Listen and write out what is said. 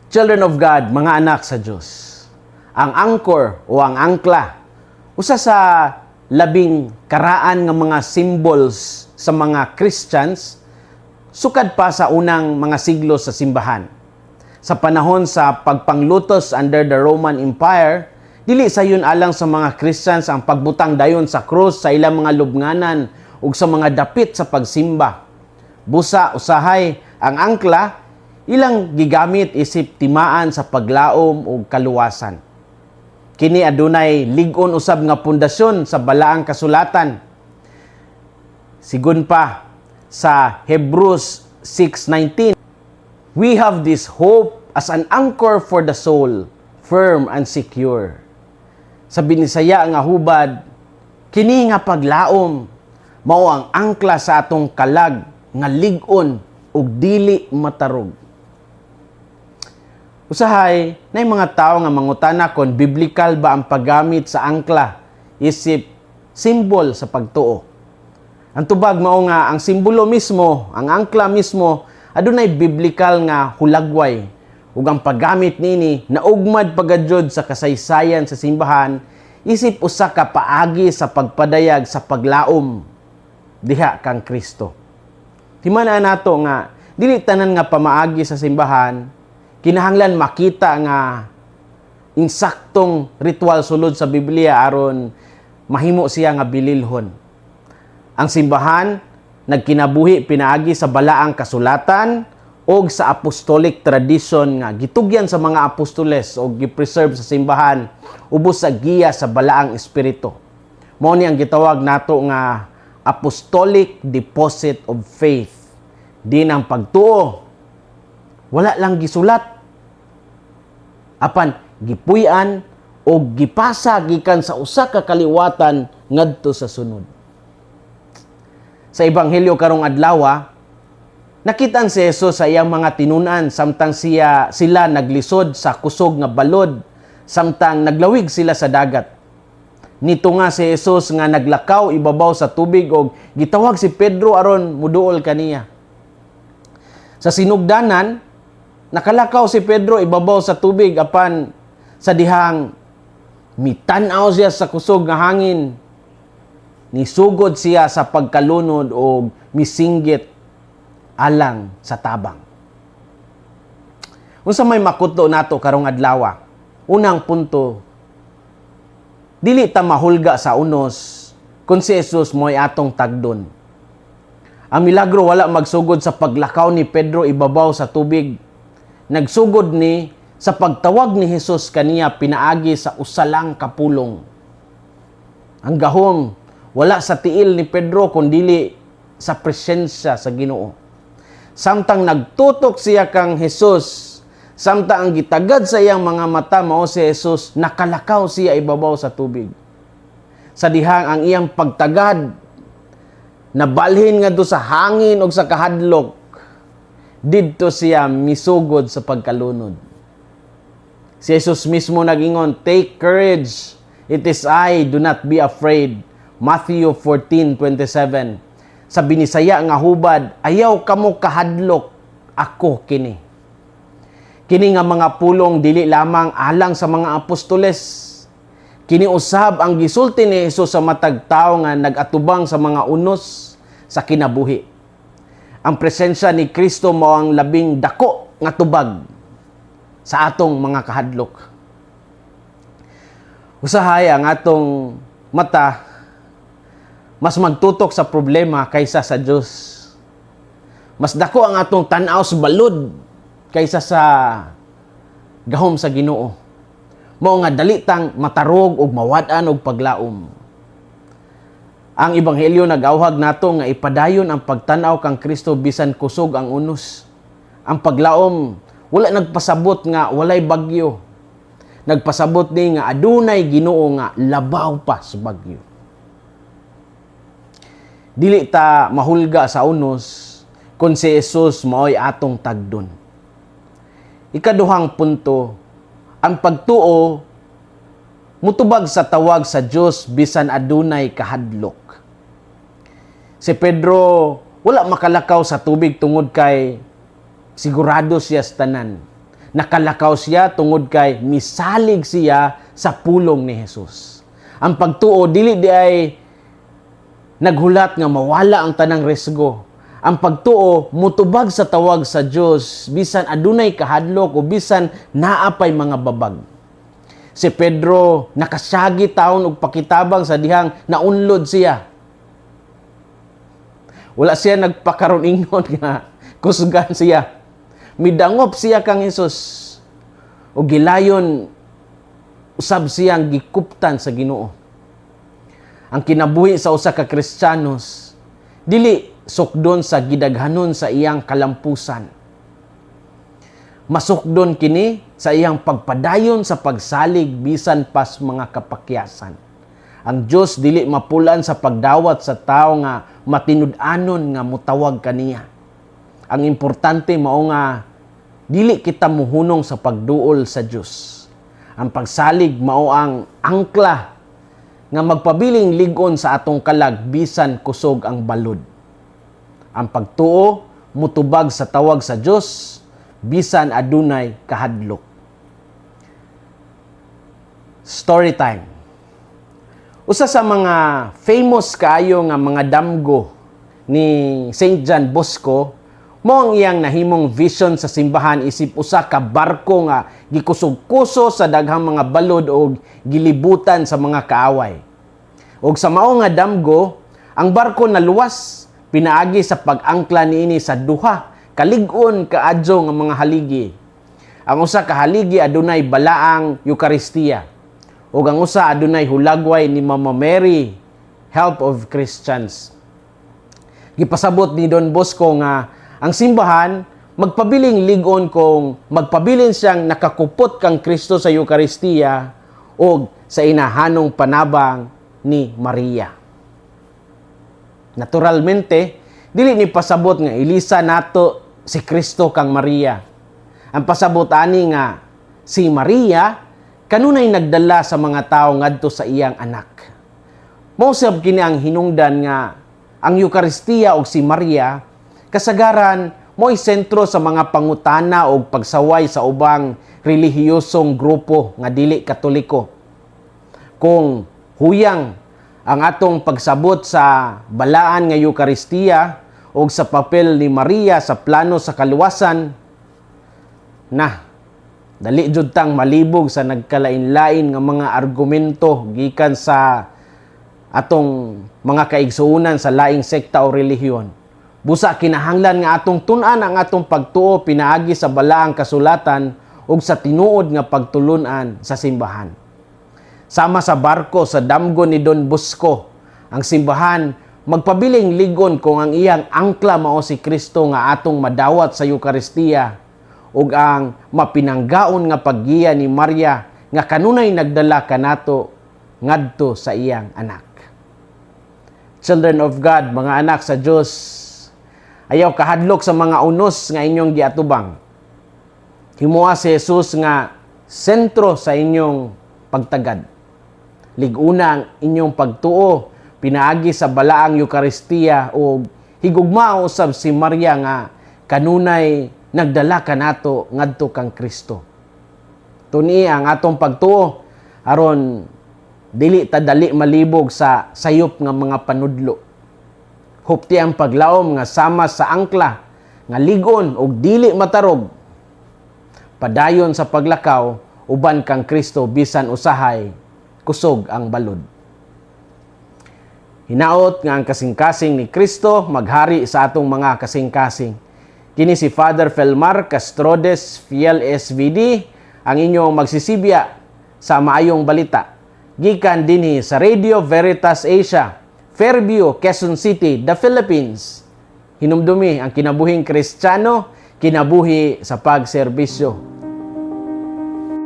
Children of God, mga anak sa Diyos. Ang anchor o ang angkla, usa sa labing karaan nga mga symbols sa mga Christians sukad pa sa unang mga siglo sa simbahan. Sa panahon sa pagpanglutos under the Roman Empire, dili sayon alang sa mga Christians ang pagbutang dayon sa krus sa ilang mga lubnganan ug sa mga dapit sa pagsimba. Busa usahay ang angkla ilang gigamit isip timaan sa paglaom ug kaluwasan. Kini adunay lig-on usab nga pundasyon sa balaang kasulatan. Sigon pa sa Hebrews 6:19, "We have this hope as an anchor for the soul, firm and secure." Sa Binisaya nga hubad, kini nga paglaom mao ang angkla sa atong kalag nga lig-on ug dili matarog. Usahay, naay mga tao nga mangutana kon biblical ba ang paggamit sa angkla isip symbol sa pagtuo. Ang tubag mao nga ang simbolo mismo, ang angkla mismo, adunay biblical nga hulagway ug ang paggamit nini naugmad pa gayud sa kasaysayan sa simbahan isip usa ka paagi sa pagpadayag sa paglaom diha kang Kristo. Timan-a nato nga dili tanan nga pamaagi sa simbahan kinahanglan makita nga insaktong ritual sulod sa Biblia aron mahimo siya nga bililhon. Ang simbahan nagkinabuhi pinaagi sa balaang kasulatan o sa apostolic tradition nga gitugyan sa mga apostoles o gi-preserve sa simbahan ubos sa giya sa balaang espiritu. Mao ni ang gitawag nato nga apostolic deposit of faith. Din ang pagtuo wala lang gisulat, apan gipuy-an o gipasa gikan sa usa ka kaliwatan ngadto sa sunod. Sa ebanghelyo karong adlaw, nakitaan si Jesus sa iyang mga tinunan samtang sila naglisod sa kusog nga balod samtang naglawig sila sa dagat. Nito nga si Jesus nga naglakaw ibabaw sa tubig og gitawag si Pedro aron muduol kaniya. Sa sinugdanan, nakalakaw si Pedro ibabaw sa tubig, apan sa dihang mitan-aw siya sa kusog nga hangin, nisugod siya sa pagkalunod o misinggit alang sa tabang. Unsa may makuto nato karong adlaw? Unang punto, dili ta mahulga sa unos kung si Jesus mo'y atong tagdon. Ang milagro wala magsugod sa paglakaw ni Pedro ibabaw sa tubig. Nagsugod ni sa pagtawag ni Jesus kaniya pinaagi sa usa lang ka pulong. Ang gahom wala sa tiil ni Pedro kundili sa presensya sa Ginoo. Samtang nagtutok siya kang Jesus, samtang ang gitagad sa iyang mga mata mao si Jesus, nakalakaw siya ibabaw sa tubig. Sa dihang ang iyang pagtagad nabalhin ngadto sa hangin ug sa kahadlok, didto siya misugod sa pagkalunod. Si Jesus mismo nagingon, "Take courage, it is I, do not be afraid." Matthew 14:27. Sa Binisaya nga hubad, "Ayaw kamo kahadlok, ako kini." Kini nga mga pulong dili lamang alang sa mga apostoles. Kini usab ang gisulti ni Jesus sa matag tawo nga nag-atubang sa mga unos sa kinabuhi. Ang presensya ni Kristo mao ang labing dako nga tubag sa atong mga kahadlok. Usahay ang atong mata mas magtutok sa problema kaysa sa Diyos. Mas dako ang atong tan-aw sa balod kaysa sa gahom sa Ginoo. Mao nga dali tang matarog ug mawad-an og paglaom. Ang ebanghelyo nag-awhag nato nga ipadayon ang pagtan-aw kang Kristo bisan kusog ang unos. Ang paglaom wala nagpasabot nga walay bagyo. Nagpasabot ni nga adunay Ginoo nga labaw pa sa bagyo. Dili ta mahulga sa unos kung si Jesus mao'y atong tagdon. Ikaduhang punto, ang pagtuo mutubag sa tawag sa Dios bisan adunay kahadlok. Si Pedro wala makalakaw sa tubig tungod kay sigurado siya sa tanan. Nakalakaw siya tungod kay misalig siya sa pulong ni Jesus. Ang pagtuo dili diay naghulat nga mawala ang tanang risgo. Ang pagtuo mutubag sa tawag sa Dios bisan adunay kahadlok o bisan naa pay mga babag. Si Pedro nakasyagi taon og pakitabang sa dihang naunlod siya. Wala siya nagpakaron ingon nga kusgan siya. Midangop siya kang Hesus. O gilayon usab siyang gikuptan sa Ginoo. Ang kinabuhi sa usa ka Kristiyanos dili sukdon sa gidaghanon sa iyang kalampusan. Masukdon kini sa iyang pagpadayon sa pagsalig bisan pas mga kapakyasan. Ang Dios dili mapulan sa pagdawat sa tao nga matinud-anon nga mutawag kaniya. Ang importante mao nga dili kita muhunong sa pagduol sa Dios. Ang pagsalig mao ang angkla nga magpabiling lig-on sa atong kalag bisan kusog ang balod. Ang pagtuo mutubag sa tawag sa Dios bisan adunay kahadlok. Story time. Usa sa mga famous kaayo nga mga damgo ni St. John Bosco mao ang iyang nahimong vision sa simbahan isip usa ka barko nga gikusog-kuso sa daghang mga balod og gilibutan sa mga kaaway. Og sa mao nga damgo, ang barko naluwas pinaagi sa pag-angkla niini sa duha kalig-on kaadyo nga mga haligi. Ang usa ka haligi adunay balaang Eukaristiya ug ang usa adunay hulagway ni Mama Mary, Help of Christians. Gipasabot ni Don Bosco nga ang simbahan magpabiling lig-on kung magpabilin siyang nakakupot kang Kristo sa Eukaristiya ug sa inahanong panabang ni Maria. Naturalmente, dili ni pasabot nga ilisa nato si Kristo kang Maria. Ang pasabot ani nga si Maria kanunay nagdala sa mga tao ngadto sa iyang anak. Mao sab kini ang hinungdan nga ang Eukaristiya ug si Maria kasagaran mo'y sentro sa mga pangutana og pagsaway sa ubang relihiyosong grupo nga dili Katoliko. Kung huyang ang atong pagsabot sa balaan nga Eukaristiya ug sa papel ni Maria sa plano sa kaluwasan, na dali jud tang malibog sa nagkalain-lain nga mga argumento gikan sa atong mga kaigsuonan sa laing sekta o relihiyon. Busa kinahanglan nga atong tun-an ang atong pagtuo pinaagi sa balaang kasulatan ug sa tinuod nga pagtulun-an sa simbahan. Sama sa barko sa damgo ni Don Bosco, ang simbahan magpabiling ligon kung ang iyang angkla mao si Kristo nga atong madawat sa Eukaristiya ug ang mapinanggaon nga paggiya ni Maria nga kanunay nagdala kanato ngadto sa iyang anak. Children of God, mga anak sa Dios, ayaw kahadlok sa mga unos nga inyong giatubang. Himoa si Jesus nga sentro sa inyong pagtagad. Lig-una ang inyong pagtuo pinaagi sa balaang Eukaristiya o higugmao usab si Maria nga kanunay nagdala kanato ngadto kang Kristo. Tuni ang atong pagtuo aron dili ta dali malibog sa sayop nga mga panudlo. Hupti ang paglaom nga sama sa angkla nga ligon og dili matarog. Padayon sa paglakaw uban kang Kristo bisan usahay kusog ang balod. Hinaot nga ang kasing-kasing ni Kristo maghari sa atong mga kasing-kasing. Kini si Father Felmar Castrodes Fiel SVD ang inyong magsisibya sa maayong balita. Gikan dinhi sa Radio Veritas Asia, Fairview, Quezon City, the Philippines. Hinumdumi ang kinabuhing Kristiyano, kinabuhi sa pagserbisyo.